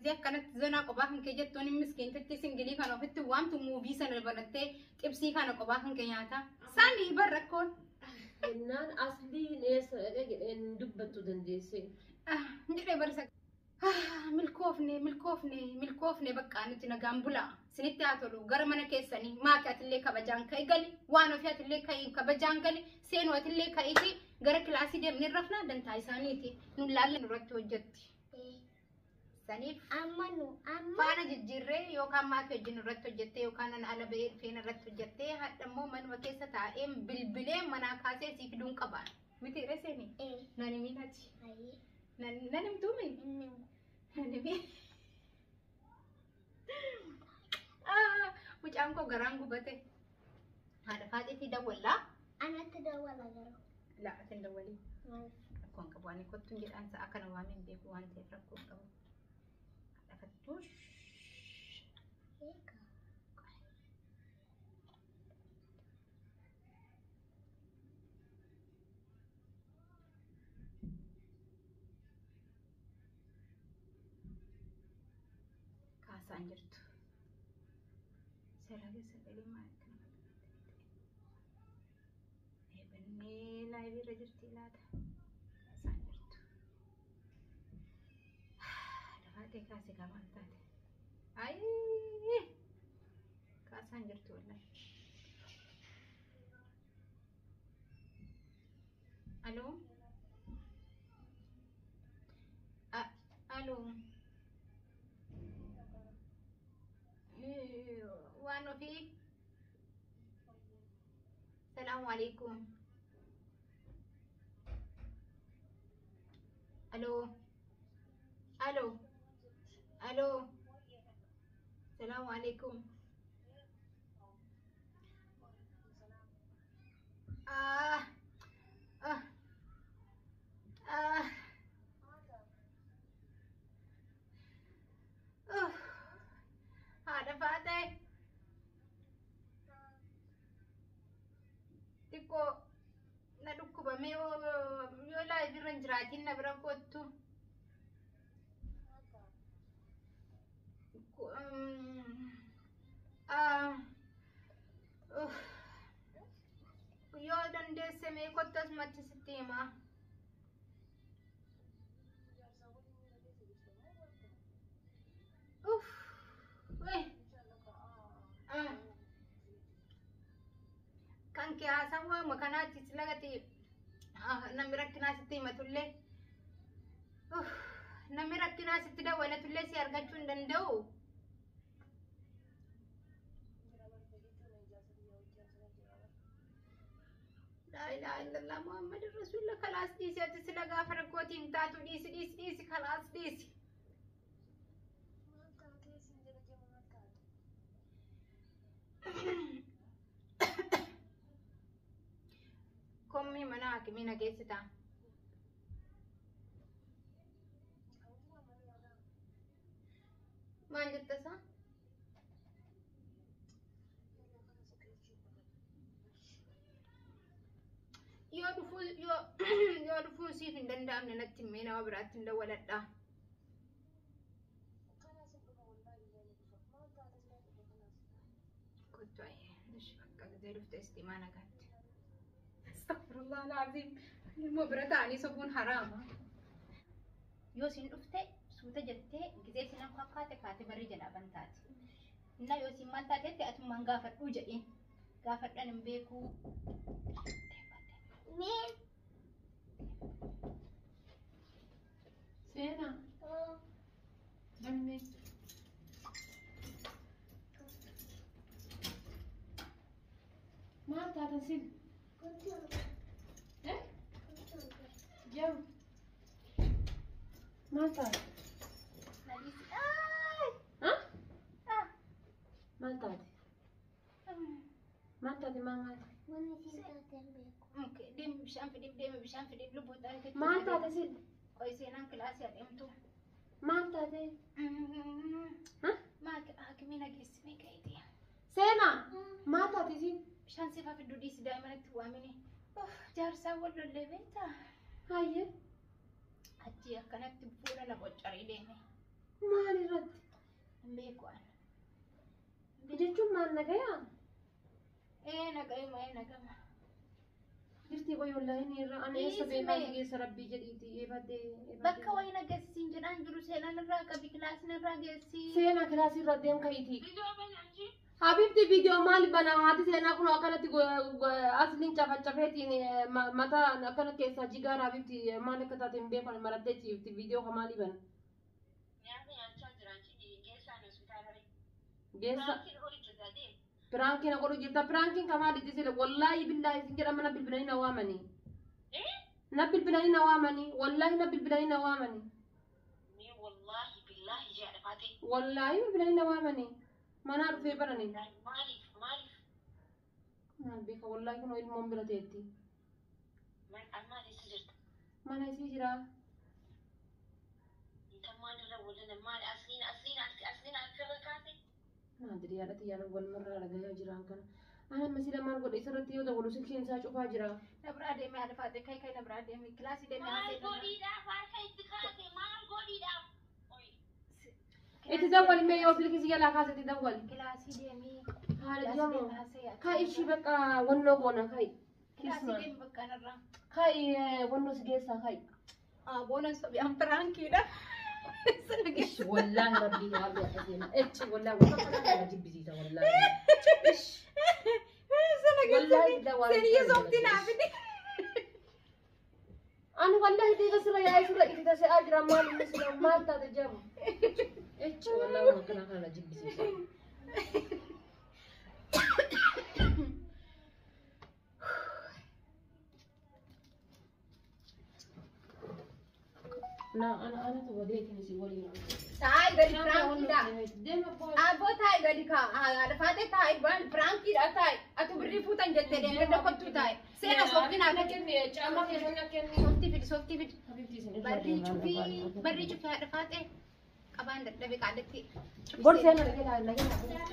Gisee akkanatti zonaa qophaa kan kee jettuun hin miskiintitti singilii kana ofitti waamtu muuvii sana banattee xibsii kana qophaa kan kee nyaata. Sanii bar rakkoon. Jennaan asliin eessa dhaqee jedheen dubbattu dandeessee. Ah, jedhee barisa. Ah, milkoofne milkoofne milkoofne bakka nuti nagaan bulaa. Sinitti haa tolu gara mana keessanii maaki atillee kabajaan ka'i gali waan ofii atillee ka'i kabajaan gali seenu atillee ka'iiti gara kilaasii deemnee rafna dantaa isaaniiti nun laalle nurratti hojjetti. Saniif Amma nu amma faana jijjiirree yookaan maaki wajjin irratti hojjettee yookaan an ala ba'ee dhufeen irratti hojjettee hadha immoo manuma keessa taa'ee bilbilee manaa kaasee sii fiduun qaba. Miti reseeni? Nan himiin ati. Ayi. Nan himtuumi? Inni Nan himiin. Ah, mucaan koo garaan gubate. Haadha faaxeetii dawwallaa. Anatti dawwala garuu. Laa ati hin dawwaliin. Maaliif? Rakkoon qabu ani kottuun jedhaan sa'a kana waameen beeku waan ta'eef rakkoon qabu. Haadha fattuush. Eegaa. Kaasaan jirtu. Seera keessa galee maal kana fakkaata? Eebannee laayivii irra jirti laata? Kaasaan jirtu. Lafaatee kaase kaa maal taate? Ayii! Kaasaan jirtu wallahi. Aloo? Aloo? Waan ofii. Salaamu alaikum. Aloo? Aloo? Aloo? Salaamu alaikum. Ah! Ah! Ah! Uff. Haadha faatee. Xiqqoo na dhukkubamee yoo live irra hin jiraatin na bira kottu. Ah, uff. Yoo dandeesse mee kottu asumatti sitti himaa. Uff. Weh. Ah. Kan kee haasawaa kanaatti si lagati namni rakkinaa sitti himatullee uff, namni rakkinaa sitti dawwalatullee si argachuu hin danda'u. Laa ilaaha illallah Muhammad Rasuulillah kalaas dhiisi ati sila gaafa rakkootiin hin taatu dhiisi dhiisi dhiisi kalaas dhiisi. Kommii mana hakimii na geessitaa? Maal jetta isaa? Yoo dhufuu yoo yoo dhufuu siif hin danda'amne natti himee nama biraatti hin dawwaladha. Kottu ayyee. Ishi bakka gizee dhufte istimaa nagaatti. Astaghfirullah alazim. Ilmoo bira ta'anii sobuun haraama. Yoo isin dhufte suuta jettee gizee isin akka kaate kaate barri jalaa bantaati. Innaa yoo isin maal taatetti atummaan gaafadhuu jedheen. Gaafadhan hin beekuu. Mee. Seenaa. Oh. Galmee. Maal taatan sin? Kottu. Eh? Kottu. Jaru. Maal taate? Ha? Maal taate? Maal taate maal maal? Wanni isin taate hin beeku. Deemi bishaan fidiif deemi bishaan fidiif lubbuu taate. Maal taate sin? Qoy seenaan kilaasii adeemtu. Maal taate? Ha? Maal hakimii na geessimee ka'eeti. Seenaa. Maal taate sin? Bishaan siifaa fidduu dhiisi daa'ima natti waamini. Jaarsaa wal lollee beektaa? Hayyee. Achi akkanatti fuula na boccaree deeme. Maal irratti? Beeku ani. Jechuun maal nagayaa? Ee nagayuma ee nagama. Jirti qoy wallaahi ni irra ana eessa Dhiisi beekaa mee. si geessa rabbii jedhiiti eebadee. Bakka wayii na geessisiin jedhaan jiru seenaan irraa qabi kilaasiin irraa geessi. Seenaa kilaasii irra deem ka'iiti. Habibti viidiyoo maal bana haati seenaa kun akkanatti asliin cafacafeetiin mataa akkana keessaa jigaara habibti maal akka taate hin beekan marattee ciifti viidiyoo ka maalii bana. Geessa piraankiin na godhu jirta piraankiin ka maaliiti sile wallaahi billaahi isin jedha mana bilbilanii na waamanii. Na bilbilanii na waamanii wallaahi na bilbilanii na waamanii. Wallaahi bilbilanii na waamanii manaa dhufee baranii. Maal beeka wallaahi kun ilmoon bira teetti. Mana isii jira. Maal jedhee yaadatti yaada wal marraa dhagayaa jiraan kana. Ana masila maal godhe isarratti yoo dawwalu silkiin isaa cufaa jira. Na biraa deemee haadha faatee kai kai na biraa deemee kilaasii deemee haasee. Itti dawwali mee yoo silkii si jalaa kaase itti dawwali. Kilaasii deemee. Haala jamoo. Kai ishii bakka wannoo goona kai. Kilaasii deemee bakka narraa. Kai wannoo si geessaa kai. Boonan sobiyaan piraankiidha. Ish wallaahi rabbii waan godhe Ish wallaahi waan kana jibbisiisa wallaahi. Ish wallaahi bilaa waan. Seeniyya sooftii naa fidi. Ani wallaahi dhiiga sirra yaa'ee sirra itti tasa'aa jira maal inni sirra maal taate jamu. Ish wallaahi waan kana kana jibbisiisa. Na ana ana badeetiin isin waliin. Taa'i gadi piraankiidha. Deema abbaa. Abboo taa'i gadi kaa haadha faatee taa'i baan piraankiidha taa'i. Atu birrii fuutan jettee deemee dhokattuu taa'i. Seena sooftii naa fidi. Kenni caama keessan na kenni. Sooftii fidi sooftii fidi. Habibti isin irra Barrii deemaa cufii barrii cufii haadha faatee qabaan dadhabe qaallatti. Bor seenaa na jalaa na jalaa.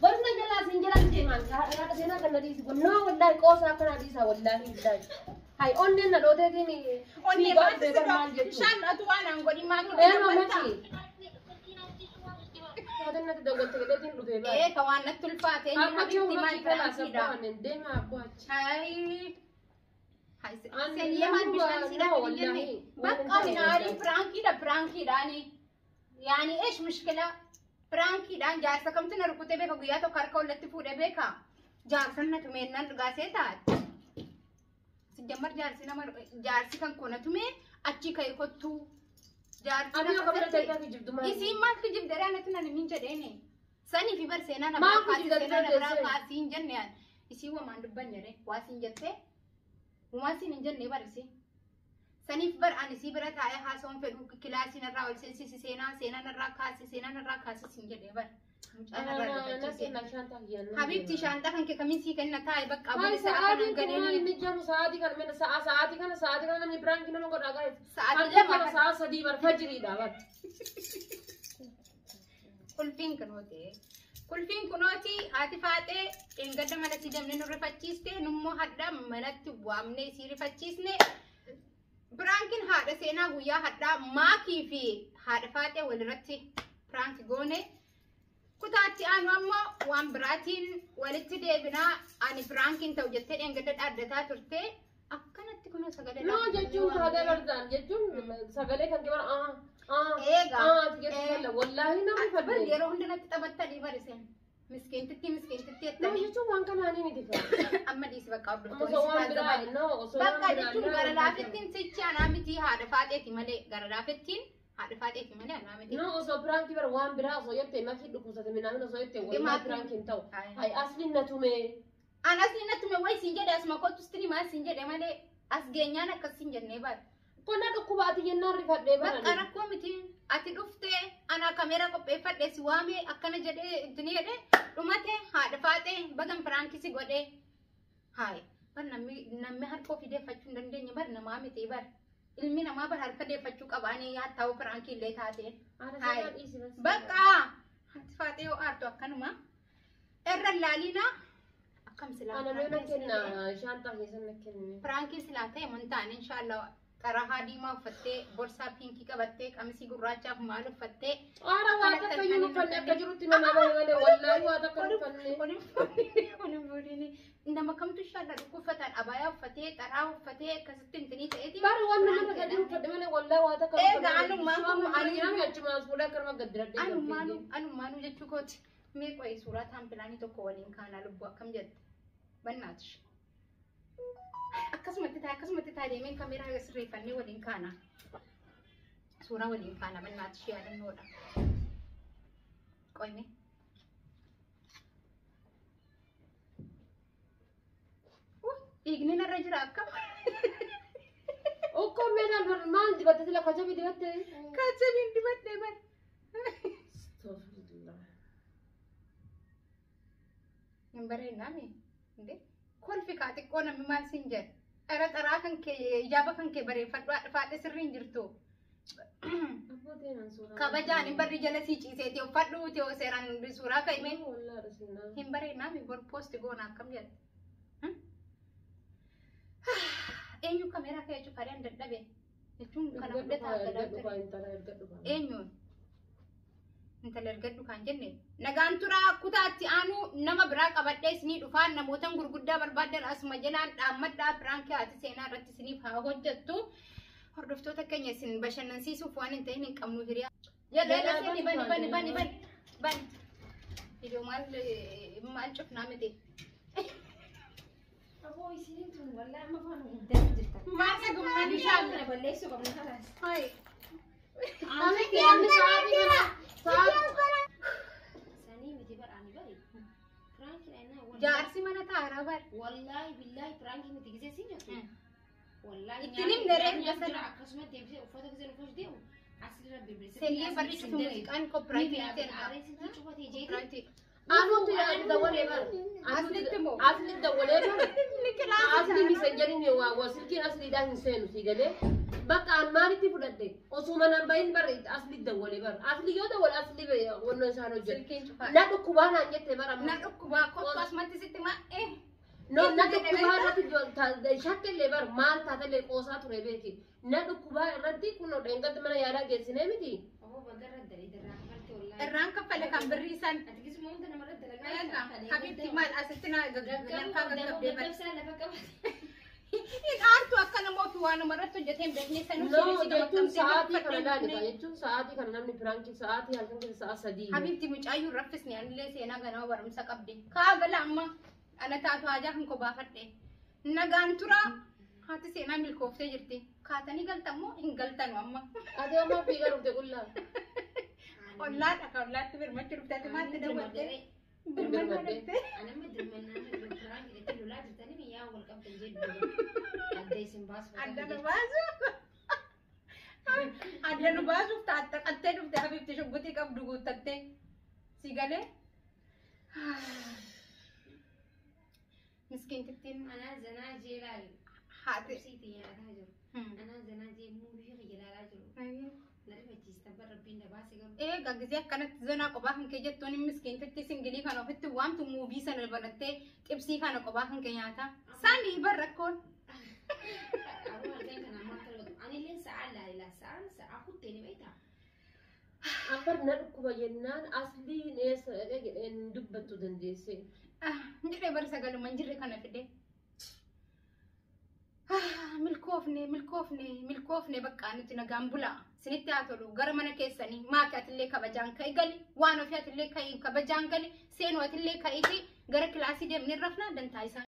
Bor na jalaa sin jalaa deemaan haadha seenaa kan na dhiisi. Noo wallaahi qoosaa akkana dhiisa wallaahi billaahi. Hay onneen na dhooteetiin Onnee fiigaa dhufee bar maal jechuudha. Bishaan atu waan aan godhin maal Eenyu mati? Haadha natti dawwalte jedheetiin dhufee baay'ee. Ee ka waan natti ulfaate inni Amma jiru habibti maal mati kalaa piraankiidha. sabbaaneen deema abbaa achi. Hai. Hai. Ani Seeniyya maal namni bishaan waa- siidhaa no, hin jenne. wallahi. Bakka Waan minaari piraankiidha piraankiidhaani. Yaani eesh mushkila piraankiidhaan jaarsa kamtu na rukutee beeka guyyaa tokko harka walitti fuudhee beeka. Jaarsan na tumeennan dhugaasee taate. Sijammar jaarsi nama jaarsi kan koo na tumee achi ka'e kottuu. Jaarsi Ani na akka bira keessatti- ta'ee kijibdu maali? Isiin maal kijibde natti nan hin jedheeni. Sanii fi bar seenaa na Maal biraa kaasii kijibda seenaa na biraa jettee? kaasii hin jenne ani. Isiin wamaan dubbanne ree waa siin jettee waa siin hin jenne bar isiin. Saniif bar ani sii bira taa'ee haasawuun fedhu kilaasii narraa ol seensisi seenaa seenaa narraa kaasi seenaa narraa kaasi siin jedhee bar. Mucaa narraa Na dubbachuu kenna shaantaa kiyyan. Habibti shaantaa kan kee kamiin sii kenna taa'e bakka Maali abbaan isaa sa'aatiin kanan kun maali gadheen. inni jamu sa'aatii kana mena sa'a sa'aatii kana sa'aatii kana namni biraankii nama godhaa gaa'e. Sa'aatii Halkan lama kana kana. sa'a sadii bar fajiriidha bar. Qulfiin kunooti. Qulfiin kunooti haati faaxee dheengadda manatti deemnee nu rifachiiste nummoo hadha manatti waamnee isii rifachiisne. Piraankiin haadha seenaa guyyaa hadhaa maakii fi haadha faaxee walirratti piraanki goone. Kutaatti aanu ammoo waan biraatiin walitti deebinaa ani piraankiin ta'u jettee dheengadda dhaaddataa turte akkanatti kunoo sagalee No jechuun kaadee bartaan jechuun sagalee kan kee bara Eegaa. ati jettu salla wallaahi nama Bar fadde. yeroo hunda natti taphattanii bariseen miskiintitti miskiintitti No jettanii jechuun waan kanaanii miti fa. amma dhiisi bakka Osoo waan hordoftoonni biraa no osoo waan Bakka biraa jechuun gara laafettiin sichi anaa miti haadha faaxeeti malee gara laafettiin haadha faaxeeti malee anaa miti. No osoo piraankii bara waan biraa osoo jette makii dhukkubsate minaamin osoo jette wallaahi Maakiin- piraankiin ta'u. Ayi. Hay asliin na tumee. An asli natti mee wayi siin jedhe asuma kottu sitini maal siin jedhe malee as geenyaan akkas siin jennee baate. Qonna dhukkuba ati jennaan rifadhee Bakka barani. rakkoo miti ati dhuftee ana kameera qopheeffadhe si waame akkana jedhee itti jedhe dhumate haadha faaxee bagan piraankisi godhee. Hayi bar namni harka ofii deeffachuu hin dandeenye bar namaa miti bar. Ilmi namaa bar harka deeffachuu qabaanii haa ta'u piraankii illee taateen. Haadha Hayi. seenaa dhiisi bas. Bakka haati faaxee yoo aartu akkanuma irra laalina akkam silaa Ana mee na kenna shaantaa keessan na kenne. piraankii silaa ta'e mun ta'an inshaallah xarahaa diimaa uffattee borsaa piinkii qabattee qamisii gurraachaaf maal uffattee Aara waa takka iyyuu nu Uffanne akka jirutti nama bahe malee wallaahi waa takka hin uffanne. Ol nama kamtu shaalla dhukkubfataan abaayaa uffatee xaraa uffatee akkasitti intinii ta'eeti. Bari waan nama gadi uffadhe malee wallaahi waa takka hin Egaa anummaan kun ani achumaan fuudhee akkanuma gad diradhee. Anummaanuu anummaanuu jechuu kooti. Mee qoyi suuraa taampilaanii tokko waliin kaanaa lubbuu akkam jette? Bannaatish. Akkasumatti taa deemeen kaameeraa sirreeffannee waliin kaana. Suuraa waliin kaana bannaatish yaadannoodha. Qoyme. Dhiigni narra jira akkam. Ukkoo meeshaan maal dibatte sila kachabii dibatte? Kachabiin dibadhe bar. Hin bareednaami. Kolfi kaa xiqqoo namni maal siin jedha. Dhara xaraa kan kee ijaaba kan kee bareeffadhu faadhe sirri hin jirtu. Kabajaan hin barri jala sii ciiseeti uffadhu ta'oo seeraan suuraa ka'ime. Hin bareednaami bor poosti goona akkam jedha. Eenyu kaameeraa ka'ee cufaadhaan dadhabe jechuun kana hunda taa'aa ture. Eenyuun? Intala ergadhu kan jenne nagaan turaa kutaatti aanu nama biraa qabadhee isinii dhufaan namootan gurguddaa barbaadan asuma jalaan dhaammadhaa piraankii haati seenaa irratti isiniif haa hojjettu. Hordoftoota keenya isin bashannansiisuuf waan hin ta'in hin qabnu hiriyaa. Yalla yalla seeni bani bani bani bani bani. Iddoo maal maal cufnaa miti. Aboo isiniin tun wallaahi amma afaan guddaa jirtan. Maal sagummaan ishaan Kana balleessuu qabna kanaas. Hayi. Sanii miti bar ani bari. Piraankiin ainaa Jaarsi mana taaraa bar. Wallaahi billaahi piraankiin miti gisee siin jettu. Wallaahi Ittiin himne reef jira akkasuma deebisee uffata gisee nuuf deemu asirra bilbilisa. Sellee barri cufu muuziqaan koopiraayitii ta'e. Areesitti cufatee jeeti. Anuutu yaadu dawwalee bar. Aslitti moo? Asli dawwalee bar. Asli misanjariin waa silkiin asliidhaan hin seenu si galee. Bakka an maalitti fudhadhe osoo manaan bahin bar asli dawwalee bar. Asli yoo dawwale asli wanno isaan hojjetu. Silkiin cufaa. Na dhukkubaa naan jette bar amma. Na dhukkubaa kottu asumatti sitti maa'ee. No, na dhukkubaa irratti shakkillee bar maal taatellee qoosaa ture beeki. Na dhukkubaa irratti kun dheengadda mana yaalaa geessinee miti. Obbo Bagarra dalii darraa kafalte wallaahi. Irraan kaffale kan birrii san. Ati gisuma hunda namarra dalagaa. Habibti maal asitti na gaggabdee bar. Gaggabsaa lafa qabate. Hin aartu akka nama ofii waan namarratti hojjetee hin beekne sanuu No, sirrii si jechuun sa'aatii kana gamaqqamtee laalika jechuun sa'aatii kana namni piraankii sa'aatii halkan keessa sa'a 3. Habibti mucaayyuu raffisni anillee seenaa ganama barumsa qabdi. Kaa gala amma ana taatu haajaa kan koo baafadhe. Nagaan tura haati seenaa milkooftee jirti. Kaatanii galtammoo hin galtanu amma. Ati amma fiigaa dhufte qullaa. Ollaadha kan ollaatti birmachuu dhufte ati maatti daawwattee? Birmannaa dhufte. Anamma dirmannaa piraankiin itti lolaa jirtanii miyaa wal qabdan jedhu. Adda isin baasu. Adda nu baasuuf. Adda nu baasuuf taattaqattee dhufte habibti shugguxii qabdu guuttattee. Si galee? Miskiintittiin Anaa zanaa jee laali. haati. Ibsiitiin nyaataa jiru. Anaa zanaa jee muuvii ilaalaa jiru. Na rifachiista bar rabbiin na baase garuu. Egaa gisee akkanatti zanaa qophaa kan kee jettuun miskiintitti singilii kana ofitti waamtu muuvii sana banattee xibsii kana qophaa kan kee nyaata. Sanii bar rakkoon. Aboo halkan kana ammaa akka godhu. Anilleen sa'aa laalila sa'aan sa'aa kuttee ni beektaa. Afar na dhukkuba jennaan asliin eessa dhaqee jedheen dubbattu dandeesse. Jedhee bar sagaluma hin jirre kana fide. Milkoofne milkoofne milkoofne bakka nuti nagaan bulaa. Isinitti haa tolu gara mana keessanii maaki atillee kabajaan ka'i gali waan ofii atillee ka'i kabajaan gali seenu atillee ka'iiti gara kilaasii deemnee rafnaa dantaa isaa.